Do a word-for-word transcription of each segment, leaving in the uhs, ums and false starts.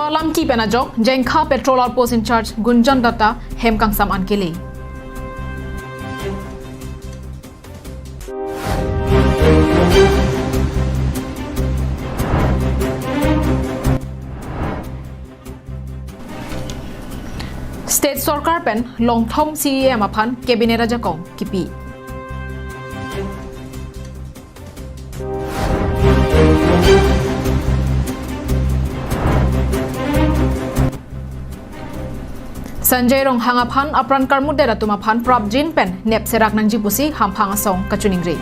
Alam kipen ajok, Jengkha Patrol Outpost in-charge Gunjan Datta hem kangsam an kele. State sorkar pen longthom C E M aphan cabinet ajakong kipi. Sanjay Ronghang aphan apran karmutdet atum aphan prapjin pen nep serak nangji pusi hamphang asong kachiningri.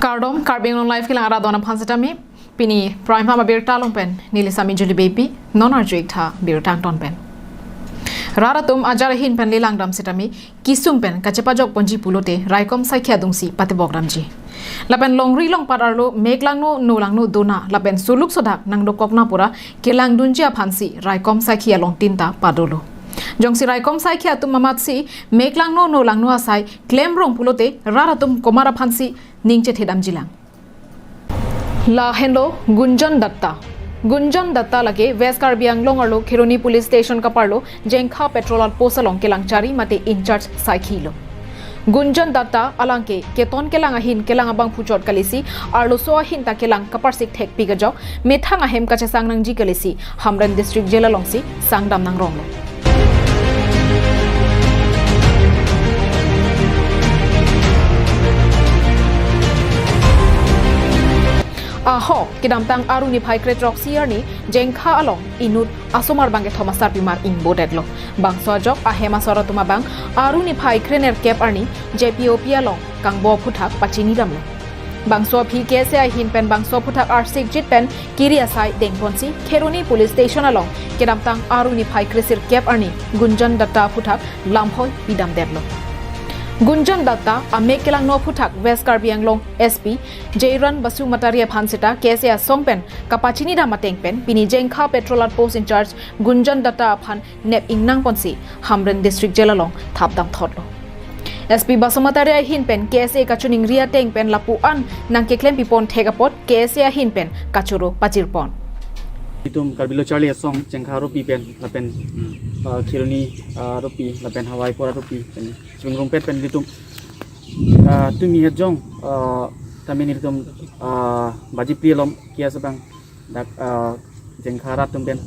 Kardom, Karbi Anglong Live kelang arat do-an aphan setame. Pini Prime Time abirta along pen neli Sami Julie Beypi, non arju-ik tha birta angton pen. Rat atum ajar ahin pen lelangdam setame, kesung pen kachepajok ponji pulote raikom saikhi adungsi patebok damji. Lapen longri longpat arlo mek langno no langno dona lapen suluk sodak nangdokokna pura kelangdunji aphansi raikom saikhi alongtin ta padolo. Jongsi raikom saikhi atum amatsi mek langno no langno asai klemrong pulote rat atum komat aphansi ning chethe damjilang. Lahenlo Gunjan Datta. Gunjan Datta lake West Karbi Anglong arlo Kheroni Police Station kaparlo Jengkha Patrol Outpost along kelang chari mate in-charge saikhi lo. Gunjan Datta alangke keton kelang ahin kelang abangphu chot kalisi arloso ahin ta kelang kaparsik thekpik ajok methang ahem kachesang nangji kalisi Hamren District Jail alongsi sangdam nangronglo. Ahok, kedamtang Aru niphai kre-throksi arni Jengkha along inut asomar bangkethom asarpimar ingbodetlo. Bangso ajok ahem asor atum abang Aru niphai krenerkep arni J P O P along kangbo aphuthak pachinidamlo. Bangso aphi K S A ahin pen bangso aphuthak arsikjit pen kiri asai dengponsi Kheroni Police Station along kedamtang Aru niphai kresirkep arni Gunjan Datta aphuthak lamhoi pidamdetlo. Gunjan Datta amek kelangno aphuthak West Karbi Anglong S P Jairan Basumatary aphan seta K S A asong pen kapachinidam ateng pen pini Jengkha Patrol Outpost in-charge Gunjan Datta aphan nep ingnangponsi Hamren District Jail along thapdamthotlo. S P Basumatary ahin pen K S A kachiningri ateng pen lapu-an nangkeklempipon thek apot K S A ahin pen kachoro pajirpon. Itum Karbi Lo Charli Asong Jengkha aropi pen lapen, uh, Kheroni, uh, aropi lapen Hawaipur aropi pen chingrumpet pen itum, uh, tumi ajong, uh, tamin itum, uh, baji pri alom kia sebang dak, ah, Jengkha arat atum pen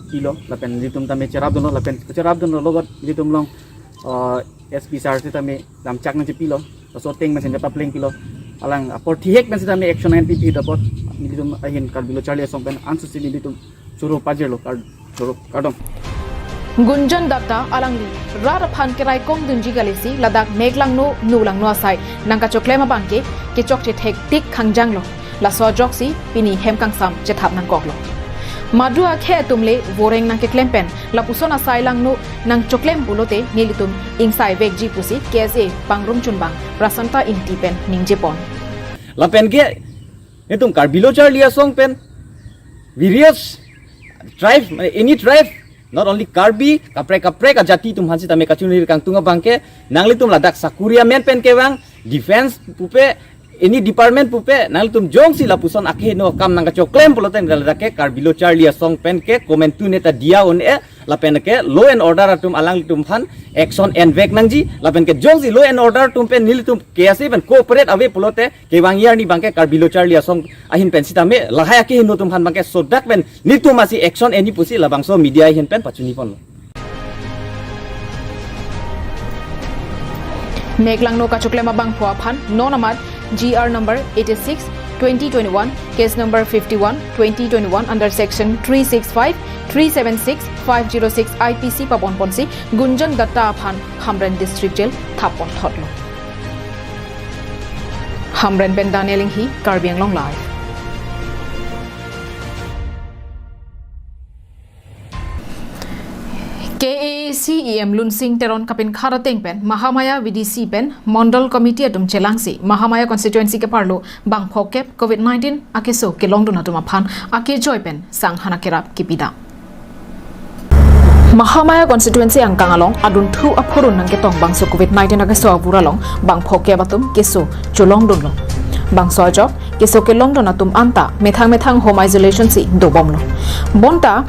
pilo lapen ilitum tame cherapdunlo lapen cherapdunlo logot ilitum along, ah, S P sir setame lamchak nangchepilo, laso ateng pen seta paplengpilo, alang apor thihek pen setame action nangpipi dapot ilitum ahin Karbi Lo Charli Asong pen ansose ilitum choro pajirlo kar choro kardom. Gunjan Datta alangli rat aphan keraikom dunji kalisi ladak mek langno no langno asai nangkachoklem abangke kechokche thektik khangjanglo. Laso ajoksi pini hem kangsam chethap nangkoklo. Madu akhei atum le voreng nangkeklem pen lapuson asai langno nangchoklem pulote nelitum ingsaivekji pusi K S A pangrumchunbang Prasanta Ingti pen ningjepon. Lapen ke netum Karbi Lo Charli Asong pen various tribe, mane any tribe, not only Karbi, kaprek kaprek ajati atum aphan setame kachiningri kangtung abangke nanglitum ladak sakuri amen pen kevang, defense pupe, any department pupe, nanglitum jongsi lapuson akhei no akam nangkachoklem pulote ladak ke Karbi Lo Charli Asong pen ke komantu neta diya un-e lapen ke law and order atum alanglitum aphan action envek nangji lapen ke jongsi law and order atum pen nelitum K S A pen cooperate ave pulote kevang arni abangke Karbi Lo Charli Asong ahin pen setame lahai akhei no atum aphan abangke sodak pen netum asi action eni pusi labangso media ahin pen pachiniponlo. Mek langno kachoklem abangphu aphan non amat G R number eighty-six twenty twenty-one, case number fifty-one twenty twenty-one under section three six five, three seven six, five zero six I P C paponponsi Gunjan Datta aphan Hamren District Jail thapponthotlo. Hamren pen Daniel Inghi, Karbi Anglong Live. K A A C E M Lunsing Teron kapinkhat ateng pen Mahamaya V D C pen Mondol Committee atum chelangsi Mahamaya constituency keparlo bangphokep covid nineteen akeso kelongdun atum aphan akejoi pen sang hana kerap kipidam. Mahamaya constituency angkang along adunthu aphurun nangketong bangso covid nineteen akeso abura along bangphokep atum keso cholongdunlo. Bangso ajok keso kelongdun atum anta methang methang home isolation si dobomlo. Bonta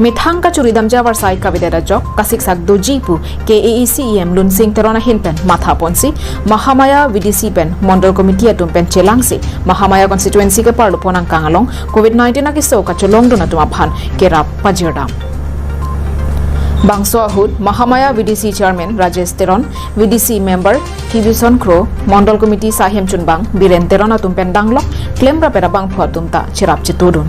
methang kachuri damji avarsai kavedet ajok kasiksak doji pu K A A C E M Lunsing Teron ahin pen mathaponsi Mahamaya V D C pen Mondol Committee atum pen chelangsi Mahamaya constituency keparlo pon angkang along Covid nineteen akeso kacholongdun atum aphan kerap pajirdam. Bangso ahut Mahamaya V D C Chairman Rajesh Teron, V D C Member Thibison Kro, Mondol Committee Saihem Chunbang Biren Teron atum pen danglok klemrap era bangphu atum ta cherap chetudun.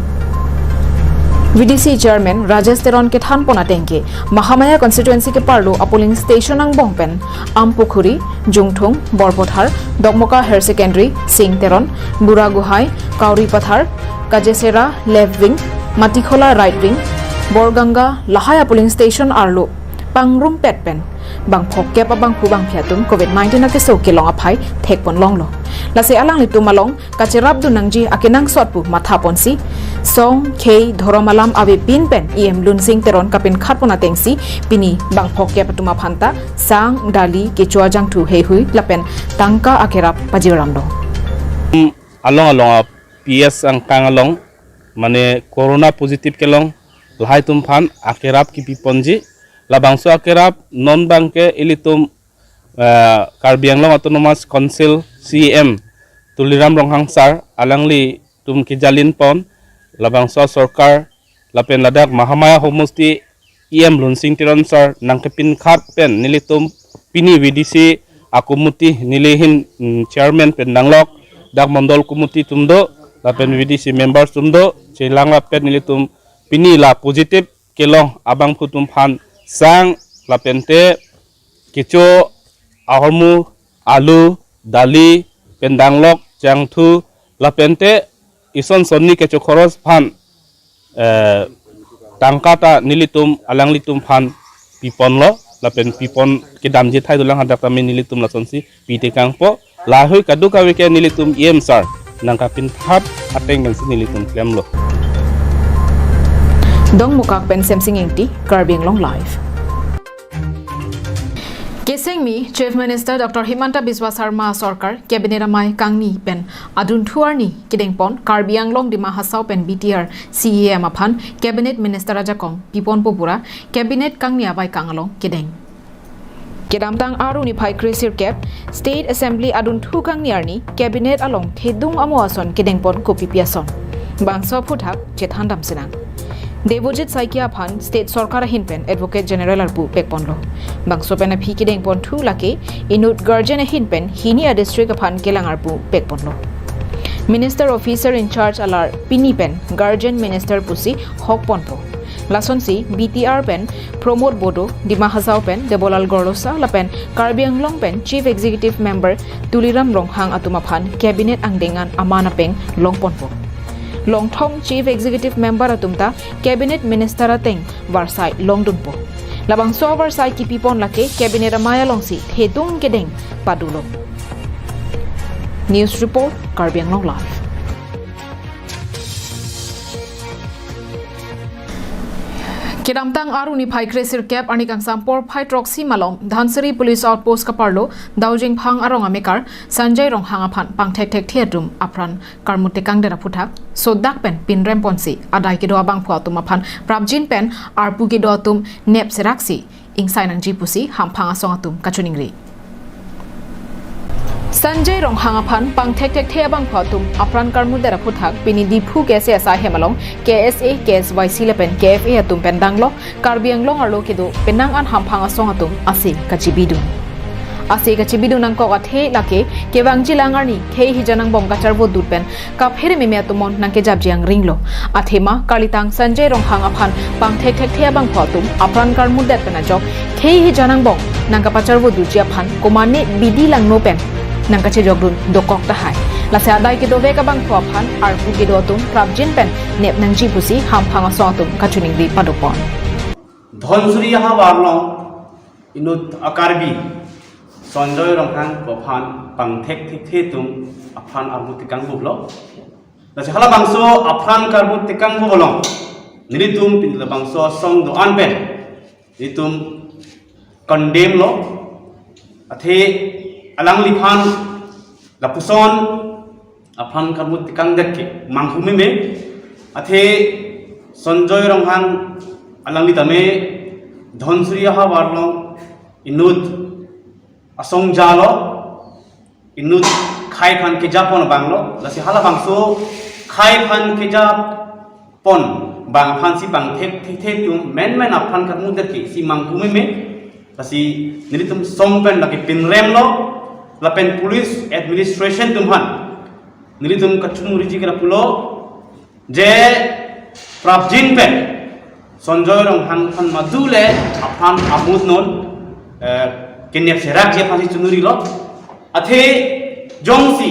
V D C Chairman Rajesh Teron kethanpon atengke Mahamaya constituency keparlo apolling station angbong pen Ampukhuri, Jungthung, Borpothar, Dokmoka Higher Secondary, Sing Teron, Bura Guhai, Kauri Pathar, Kajesera Left Wing, Matikhola Right Wing, Borganga lahai apolling station arlo pangrumpet pen bangphok kep abangphu bangphi atum Covid nineteen akeso kelong aphai thekpon longlo. Lasi alanglitum along kacherapdun nangji akenangsot pu mathaponsi song khei dhorom alam avepin pen E M Lunsing Teron kapinkhatpon atengsi pini bangphok kep atum aphanta sang, dali, kecho ajangthu heihui lapen tangka akerap pajirdamlo. Along along a P S angkang along mane corona positive kelong lahai atum aphan akerap kipiponji. Labangso akerap non abangke ilitum, eh, Karbi Anglong Autonomous Council C E M Tuliram Ronghang sir alanglitum kejalinpon, labangso sorkar lapen ladak Mahamaya homosti E M Lunsing Teron sir nangkepinkhat pen nelitum pini V D C akomiti neli ahin, mm, chairman pen danglok, dak Mondol Committee atum do lapen V D C members atum do, chelang lapen nelitum pini la positive kelong abangphu atum aphan sang lapente kecho, ahormu, alu, dali, pen danglok, jangthu, lapente ison sonni kecho khoros aphan, eh, tangka ta nelitum alanglitum aphan piponlo, lapen pipon kedamji thai dolang, hadak tame nelitum lasonsi pitekangpo. Lahai kadokave ke nelitum E M sir nangkapinthap ateng pensi nelitum klemlo. Dongmukak pen Semsing Ingti, Karbi Anglong Live. Kesengmi Chief Minister Doctor Himanta Biswa Sarma sorkar Cabinet amei kangni pen adunthu arni kedengpon Karbi Anglong, Dima Hasao pen B T R C E M aphan Cabinet Minister ajakong piponpo pura Cabinet kangni abei kang along kedeng. Kedamtang Aru niphai kresirkep State Assembly adunthu kangni arni Cabinet along thedung amo ason kedengpon kopipi ason, bangso aphuthak chethandam sinang. Devojit Saikia aphan State Sorkar ahin pen Advocate General arpu pekponlo. Bangso pen aphi kedengponthu lake inut guardian ahin pen hini a district aphan kelang arpu pekponlo. Minister Officer in Charge alar pini pen Guardian Minister pusi hokponpo. Lasonsi B T R pen Pramod Bodo, Dima Hasao pen Debolal Gorlosa lapen Karbi Anglong pen Chief Executive Member Tuliram Ronghang atum aphan Cabinet angdeng an aman apeng longponpo. Longthong Chief Executive Member atum ta Cabinet Minister ateng varsai longdunpo. Labangso varsai kipipon lake Cabinet amei alongsi thedung kedeng padulo. News Report, Karbi Anglong Live. Kedamtang Aru niphai kresirkep arni kangsam porphai throksi malom Dhansiri Police Outpost kaparlo Daujengphang arong amekar Sanjay Ronghang aphan pangthekthekthe atum apran karmut tekangdet aphuthak sodak pen pinremponsi adai kedo abangphu atum aphan prapjin pen arpu kedo atum nep seraksi ingsai nangji pusi hamphang asong atum kachiningri. Sanjay Ronghang aphan pangthekthekthe abangphu atum apran karmutdet aphuthak pini Diphu K S A asai hem along K S A, K S Y C lapen K F A atum pen danglok Karbi Anglong arlo kedo penang an hamphang asong atum ase kachibidun. Ase kachibidun nangkok athe lake kevangjilang arni khei hijan angbong kacharvo dut pen kaphere meme atum mon nangkejapji angringlo. Athema kalitang Sanjay Ronghang aphan pangthekthekthe abangphu atum apran karmutdet pen ajok khei hijan angbong nangkapacharvo dutji aphan komane bidi langno pen nangkachejokdun dokok tahai. Lasi adai kedovek abangphu aphan arpu kedo atum prapjin pen nep nangji pusi hamphang asong atum kachiningri padopon. Dhansiri ahavar along inut a Karbi Sanjay Ronghang aphan pangthekthekthe atum aphan armut tekangbulo. Lasi halabangso aphan karmut tekangbu along nelitum pini labangso asong do-an pen nelitum condemn lo. Athe alangliphan lapuson aphan karmut tekangdet ke manghu meme, athe Sanjoy Ronghang alangli tame Dhansiri ahavar along inut asong jalo, inut khei aphan kejapon abang lo, lasi halabangso khei aphan kejapon abang aphansi pangthekthekthe atum menmen aphan karmutdet ke isi manghu meme, lasi nelitum song pen lake pinrem lo, lapen police administration atum aphan nelitum kachumriji ke lapulo, je prapjin pen Sanjoy Ronghang aphan madu le aphan amut non, eh, kenep serakji aphansi chunurilo. Athe jongsi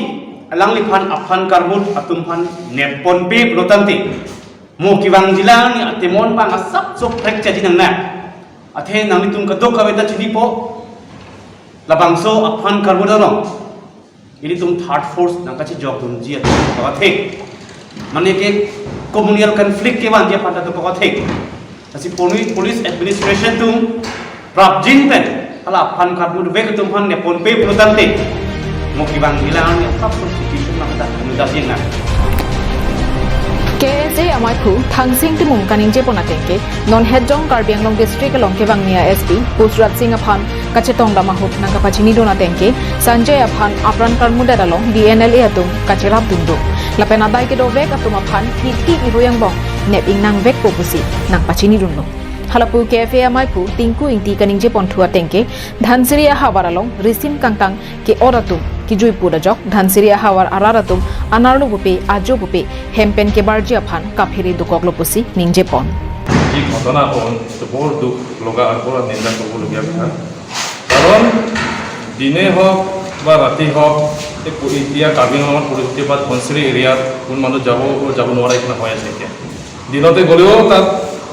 alangliphan aphan karmut atum aphan nepponpe pulotangte, mo kevangji lang ni atemon abang asapso prekchaji nangne. Athe nanglitum kadokave ta chinipo, labangso aphan karmut along ilitum third force nangkachejokdunji atum pakathek. Mane ke communal conflict kevanji aphan ta atum pakathek. Lasi poli-, police administration atum prapjin pen hala aphan karmut vek atum aphan nepponpe pulotangte, mo kevangji lang ni asapso situation nangta kami dasi nang. K S A amaiphu Thangsing Timung kaningjepon ateng ke, non hetjong Karbi Anglong District along kevangni a-S P Pushrat Singh aphan kachetongdam ahut nangkapachinidun ateng ke, Sanjoy aphan apran karmutdet along D N L A atum kacherapdun do. Lapen adai kedovek atum aphan hithi irui angbong nep ingnang vekpo pusi nangpachinidunlo. Halapu K F A amaiphu Tinku Ingti kaningjeponthu ateng ke, Dhansiri ahavar along risim kangtang ke-ot atum kejuiput ajok Dhansiri ahavar arat atum anerlo pupe ajo pupe hem pen kebarji aphan kaphere dokoklo pusi ningjepon. এই ঘটনাখন বৰ দুখ লগা আৰু বৰ নিন্দা কৰিবলগীয়া কথা। কাৰণ দিনে হওক বা ৰাতি হওক, এই প-, এতিয়া কাৰ্বি আংলঙৰ পৰিস্থিতি বা ধনশিৰি এৰিয়াত কোন মানুহ যাব, যাব নোৱাৰা নিচিনা হৈ আছে এতিয়া। দিনতে গ'লেও তাত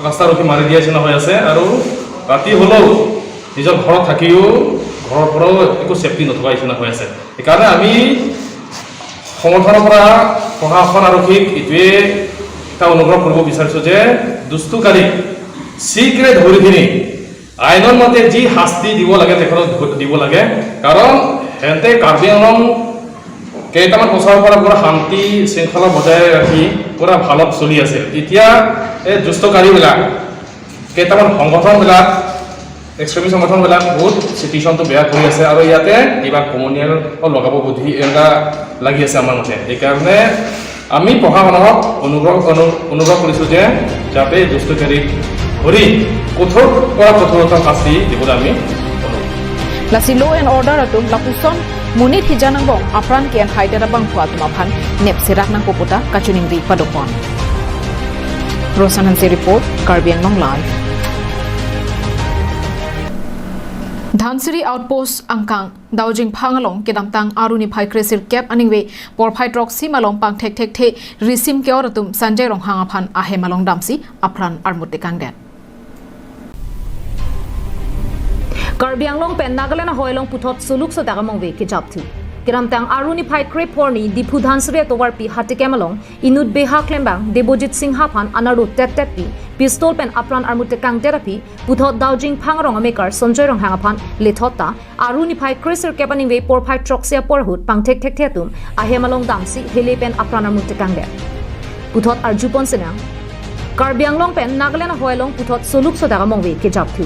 ৰাস্তা ৰখি মাৰি দিয়া নিচিনা হৈ আছে আৰু ৰাতি হ'লেও নিজৰ ঘৰত থাকিও ঘৰৰ পৰাও একো ছেফটি নথকা নিচিনা হৈ আছে। সেইকাৰণে আমি সংগঠনৰ পৰা প্ৰশাসন আৰক্ষীক এইটোৱে এটা অনুৰোধ কৰিব বিচাৰিছোঁ যে দুষ্কৃতিকাৰীক শীঘ্ৰে ধৰি কিনি আইনৰ মতে যি শাস্তি দিব লাগে তেখেতক দিব লাগে। কাৰণ সিহঁতে কাৰ্বি আংলং কেইটামান বছৰৰ পৰা পুৰা শান্তি শৃংখলা বজাই ৰাখি পুৰা ভালত চলি আছিল। এতিয়া এই দুষ্টকাৰীবিলাক, কেইটামান সংগঠনবিলাক, এক্সট্ৰিমিষ্ট সংগঠনবিলাক বহুত চিটুৱেশ্যনটো বেয়া কৰি আছে আৰু ইয়াতে কিবা কমনিয়াল লগাব বুদ্ধি এনেকুৱা লাগি আছে আমাৰ মতে। সেইকাৰণে আমি প্ৰশাসনক অনুগ্ৰহ, অনু-, অনুগ্ৰহ কৰিছোঁ যে যাতে দুষ্টকাৰীক ধৰি কঠোৰ পৰা কঠোৰতম শাস্তি দিবলৈ আমি অনুৰোধ। Lasi law and order atum lapuson monit hijan angbong apran ke-enhaidet abangphu atum aphan nepserak nangpo puta kachiningri padopon. Rosan Hanse report, Karbi Anglong Live. Dhansiri Outpost angkang Daujingphang along kedamtang Aru niphai kresirkep aningve porphai throksi malom pangthekthekthe risim ke-ot atum Sanjoy Ronghang aphan ahem along damsi apran armut tekangdet. Karbi Anglong pen Nagaland ahoi along puthot soluk sodak amongve kejapthu. Kedamtang Aru niphai krephorni Diphu Dhansiri atovarpi Hatikem along inut beha klembang Debojit Singha aphan anerlo tettetpi pistol pen apran armut tekangdet aphi puthot Daujingphang arong amekar Sanjoy Ronghang aphan lethot ta Aru niphai kresirkep aningve porphai throksi apor ahut pangthekthekthe atum ahem along damsi hele pen apran armut tekangdet. Puthot arjupon sinang Karbi Anglong pen Nagaland ahoi along puthot soluk sodak amongve kejapthu.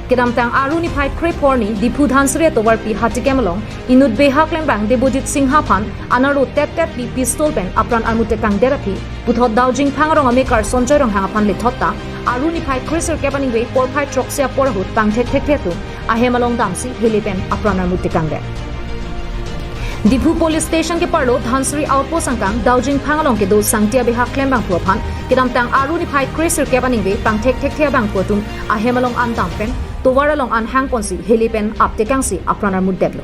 Kedamtang Aru niphai krephorni Diphu Dhansiri atovarpi Hatikem along inut beha klembang Debojit Singha aphan anerlo tettetpi pistol pen apran armut tekangdet aphi puthot Daujingphang arong amekar Sanjoy Ronghang aphan lethot ta Aru niphai kresirkep aningve porphai throksi apor ahut pangthekthekthe atum ahem along damsi hele pen apran armut tekangdet. Diphu Police Station keparlo Dhansiri Outpost angkang Daujingphang along kedo sangtia beha klembangphu aphan kedamtang Aru niphai kresirkep aningve pangthekthekthe abangphu atum ahem along an dam pen tovar along an hangponsi hele pen ap tekangsi apran armutdetlo.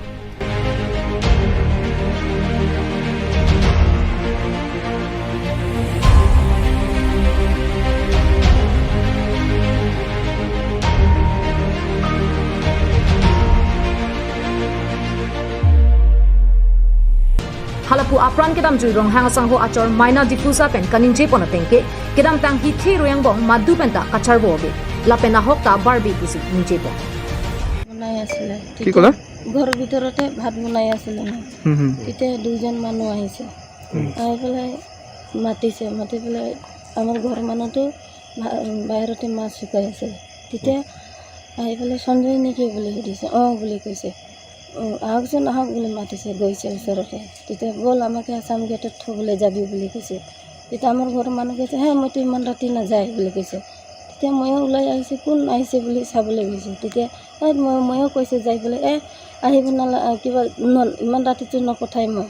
Halapu apran kedamjui Ronghang asangho achor Maina D'Souza pen kaningjepon ateng ke, kedamtang hithi irui angbong madu pen ta kacharbo ave, lapen ahok ta barbe pusi ningjepon. বনাই আছিলে। কি ক'লা? ঘৰৰ ভিতৰতে ভাত বনাই আছিলে ন। হুম, হুম। তেতিয়া দুইজন মানুহ আহিছে। আহি পেলাই মাতিছে, মাতি পেলাই আমাৰ ঘৰ মানুহটো বা- বাহিৰতে মাছ শুকাই আছে। তেতিয়া আহি পেলাই সঞ্জয় নেকি বুলি সুধিছে, "অ'," বুলি কৈছে। "অ', আহকচোন, আহক," বুলি মাতিছে, গৈছে ওচৰতে। তেতিয়া "বল, আমাকে আছাম গেটত থবলৈ যাবি," বুলি কৈছে। তেতিয়া আমাৰ ঘৰৰ মানুহ কৈছে, "হে, মইতো ইমান ৰাতি নাযায়," বুলি কৈছে। তেতিয়া ময়ো ওলাই আহিছোঁ, কোন আহিছে বুলি চাবলৈ গৈছোঁ। তেতিয়া তাত মই ময়ো কৈছোঁ যাই পেলাই, "এ, আহিব নালা- আ, কিবা ন- ইমান ৰাতিটো নপঠাই মই,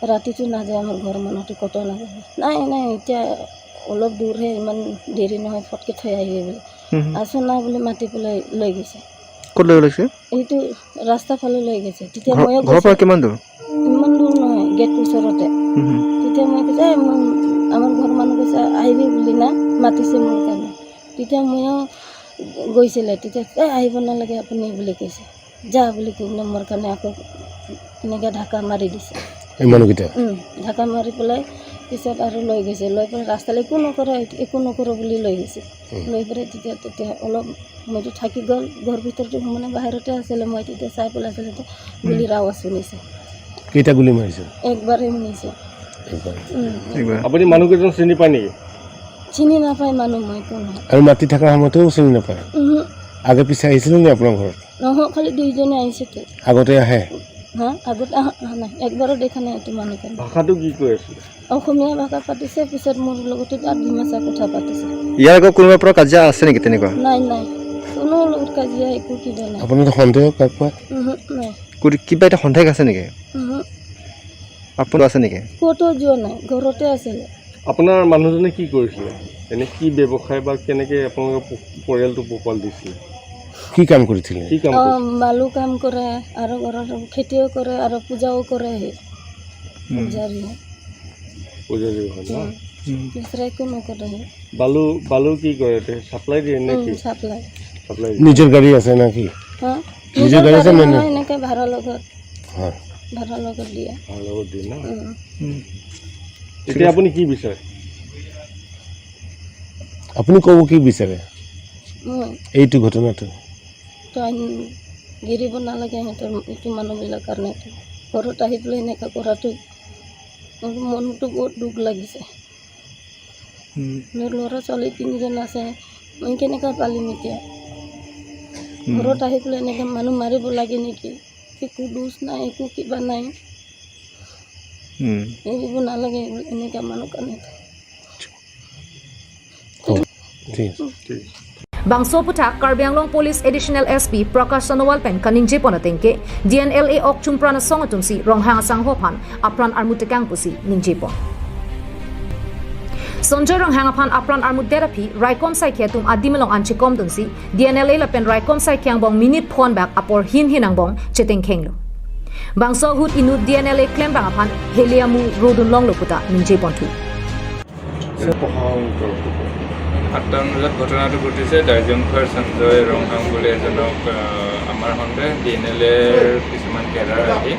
ৰাতিটো নাযায়, আমাৰ ঘৰৰ মানুহটো ক'তো নাযায়।" "নাই, নাই, এতিয়া অলপ দূৰহে, ইমান দেৰি নহয়, ফটকে থৈ আহিবি," বুলি। হুম, হুম। "আছো না," বুলি মাতি পেলাই লৈ গৈছে। ক'ত লৈ গৈছে? এইটো ৰাস্তা ফালে লৈ গৈছে। তেতিয়া ঘৰ- ময়ো ঘৰৰ পৰা কৈছোঁ, কিমান দূৰ? ইমান দূৰ নহয়, গেট ওচৰতে। হুম, হুম। তেতিয়া মই কৈছোঁ, "এ, মই," আমাৰ ঘৰৰ মানুহ কৈছে, "আহিবি বুলি না, মাতিছে মোৰ কাৰণে।" তেতিয়া ময়ো গৈছিলে, তেতিয়া, "এ, আহিব নালাগে আপুনি," বুলি কৈছে। "যা," বুলি কৈ পেলাই মোৰ কাৰণে আকৌ এনেকৈ ঢাকা মাৰি দিছে। এই মানুহকেইটা? উম, ঢাকা মাৰি পেলাই পিছত আৰু লৈ গৈছে। লৈ পেলাই ৰাস্তালৈ একো নকৰে, একো নকৰে বুলি লৈ গৈছে। উম। লৈ পেলাই তেতিয়া, তেতিয়া অলপ মইতো থাকি গ'ল, ঘৰ ভিতৰতো মানে বাহিৰতে আছিলে, মই তেতিয়া চাই পেলাই আছিলোঁ, তো গুলীৰ আৱাজ শুনিছে। কেইটা গুলী মাৰিছে? একবাৰেই শুনিছে। একবাৰ। উম। একবাৰ। আপুনি মানুহকেইজন চিনি পায় নেকি? চিনি নাপায় মানুহ মই কোন হয়। আৰু মাতি থকা সময়তেও চিনি নাপায়? উহু। আগে পিছে আহিছিলে নে আপোনাৰ ঘৰত? নহয়, খালি দুইজনে আহিছে তো। আগতে আহে? হা? আগতে আহা, আহা নাই। একবাৰো দেখা নাই এইটো মানুহকে। ভাষাটো কি কৈ আছিলে? অসমীয়া ভাষা পাতিছে, পিছত মোৰ লগতো তাত ডিমাচা কথা পাতিছে। ইয়াৰ আগত কোনোবাৰ পৰা কাজিয়া আছে নেকি তেনেকুৱা? নাই, নাই। কোনো লগত কাজিয়া একো কিবা নাই। আপোনাৰ সন্দেহ কাৰোবাক? উহু, নাই। কোন- কিবা এটা সন্দেহ আছে নেকি? উহু। আপোনাৰ আছে নেকি? ক'তো যোৱা নাই, ঘৰতে আছিলে। আপোনাৰ মানুহজনে কি কৰিছিলে? এনে কি ব্যৱসায় বা কেনেকে আপোনালোকৰ প- পৰিয়ালটো পোহপাল দিছিলে? কি কাম কৰিছিলে? কি কাম অ, কৰিছিলে? বালু কাম কৰে, আৰু ঘৰৰ খেতিও কৰে, আৰু পূজাও কৰে সি। উম। পূজাৰী। পূজাৰী হয় ন? উম। উম। দুচৰা একো নকৰে সি। বালু, বালু কি কৰে? তে চাপ্লাই দিয়ে নে উম, কি? চাপ্লাই। চাপ্লাই দিয়ে। নিজৰ গাড়ী আছে নে কি? হা? নিজৰ নিজৰ গাড়ী আছে গাড়ী নে নহয়, নাই? এনেকে ভাড়া লগত। হয়। ভাড়া লগত দিয়ে। ভাড়া লগত দিয়ে ন? উম। উম। এতিয়া আপুনি কি বিচাৰে? আপুনি ক'ব কি বিচাৰে? মই এইটো ঘটনাটো? তো আইন গিৰিব নালাগে সিহঁতৰ এইটো মানুহবিলাক কাৰণে। ঘৰত আহি পেলাই এনেকা কৰাটো মোৰ মনটো বহুত দুখ লাগিছে। উম। মোৰ ল'ৰা ছোৱালী তিনিজন আছে, মই কেনেকা পালিম এতিয়া? উম। ঘৰত আহি পেলাই এনেকে মানুহ মাৰিব লাগে নেকি? একো দুখ নাই, একো কিবা নাই। উম। এৰিব নালাগে এনেকা মানুহ কাৰণে। অ, ঠিক আছে। Bangso aputhak Karbi Anglong Police Additional S P Prakash Sonowal pen kaningje pon ateng ke D N L A okchum pran asong atumsi Ronghang asangho aphan apran armu tekang pusi ningje pon. Sonjoy Ronghang aphan apran armu det aphi raikom saikhi atum adim along an chekom dunsi D N L A lapen raikom saikhi angbong minute phonbak apor hin hin angbong chetengkhenglo. Bangso ahut inut D N L A klembang aphan heli amu rodun longlo puta ningje ponthu. সাতটা মান বজাত ঘটনাটো ঘটিছে। ডাইজংফাৰ সঞ্জয় ৰংহাং বুলি এজনক, আহ, আমাৰ সন্দেহ D N L এৰ কিছুমান কেডাৰ আহি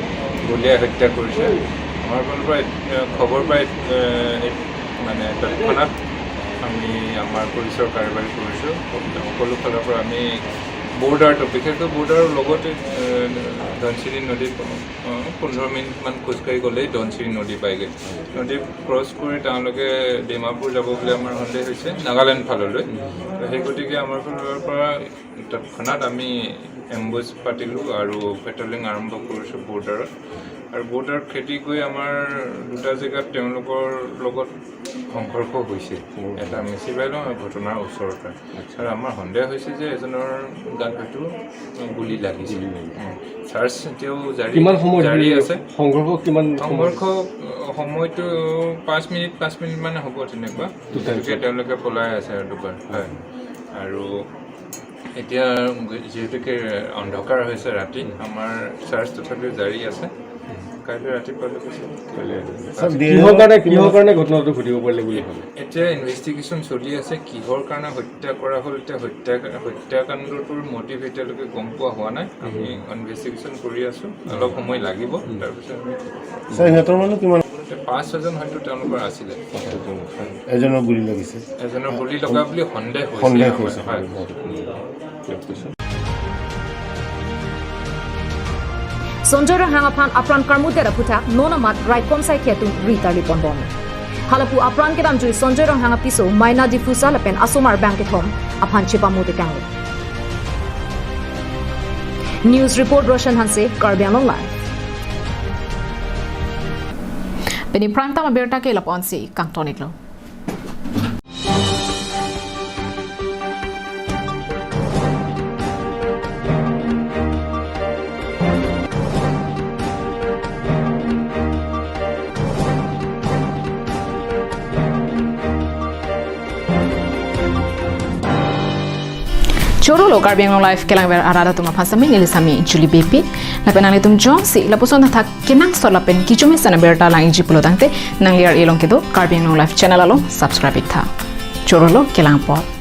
গুলীয়াই হত্যা কৰিছে। আমাৰ ফালৰ পৰা এতিয়া খবৰ পাই, আহ, এই মানে তৎক্ষণাত আমি আমাৰ পুলিচৰ কাৰ্যবাহী কৰিছোঁ। সকলো ফালৰ পৰা আমি বৰ্ডাৰটো, বিশেষকৈ বৰ্ডাৰৰ লগতে, আহ, ধনশিৰি নদীত, আহ, পোন্ধৰ মিনিটমান খোজকাঢ়ি গ'লেই ধনশিৰি নদী পায়গৈ। নদী ক্ৰছ কৰি তেওঁলোকে ডিমাপুৰ যাব বুলি আমাৰ সন্দেহ হৈছে, নাগালেণ্ড ফাললৈ। তো সেই গতিকে আমাৰ ফালৰ পৰা তৎক্ষণাত আমি এম্বুছ পাতিলোঁ আৰু পেট্ৰলিং আৰম্ভ কৰিছোঁ বৰ্ডাৰত। আৰু বৰ্ডাৰ খেদি গৈ আমাৰ দুটা জেগাত তেওঁলোকৰ লগত সংঘৰ্ষ হৈছে। উম। এটা মেচিবাইলং আৰু ঘটনাৰ ওচৰতে। আচ্ছা। আৰু আমাৰ সন্দেহ হৈছে যে এজনৰ গাত হয়তো গুলী লাগিছে। গুলী লাগিছে। উম। চাৰ্চ এতিয়াও জাৰি, কিমান সময় জাৰি ধৰি আছে। সংঘৰ্ষ কিমান সময়? সংঘৰ্ষ, আহ, সময়টো পাঁচ মিনিট, পাঁচ মিনিট মানে হ'ব তেনেকুৱা। দুটা গতিকে জেগাত। তেওঁলোকে পলাই আছে আৰু দুবাৰ। হয়। আৰু এতিয়া যিহেতুকে অন্ধকাৰ হৈছে ৰাতি, আমাৰ চাৰ্চ তথাপিও জাৰি আছে। কাইলৈ ৰাতিপুৱালৈকে চাম। কাইলৈ ৰাতিপুৱা। ছাৰ, কিহৰ কাৰণে, কিহৰ কাৰণে ঘটনাটো ঘটিব পাৰিলে বুলি ভাবে? এতিয়া ইনভেষ্টিগেশ্যন চলি আছে, কিহৰ কাৰণে হত্যা কৰা হ'ল, এতিয়া হত্যা, হত্যাকাণ্ডটোৰ মটিভ এতিয়ালৈকে গম পোৱা হোৱা নাই। আমি ইনভেষ্টিগেশ্যন কৰি আছো, অলপ সময় লাগিব, তাৰপিছত আমি ছাৰ, সিহঁতৰ মানুহ কিমান? এতিয়া পাঁচ ছজন হয়তো তেওঁলোকৰ আছিলে। এজনৰ গুলী লাগিছে। এজনৰ গুলী লগা বুলি সন্দেহ হৈছে। সন্দেহ আমাৰ, হৈছে। হয়। Sonjoy Ronghang aphan apran karmudet aphuthak non amat raikom saikhi atum ri tarli ponbom. Halapu apran kedamjui Sonjoy Ronghang apiso Maina D'Souza lapen asomar bang kethom aphan chepamutekanglo. News report Roshan Hanse, Karbi Anglong Live. Pini prime time abirta ke lapu-ansi kangton-iklo. Chorolo Karbi Anglong Live kelangver arat atum aphan sitame neli sami Julie Beypi. Lapen nanglitum jongsi lapuson athak kenangsot lapen kechomesen abirta lang-ikji pulo tangte nangli ar-elong kedo Karbi Anglong Live channel along subscribe-iktha. Chorolo, kelang apot.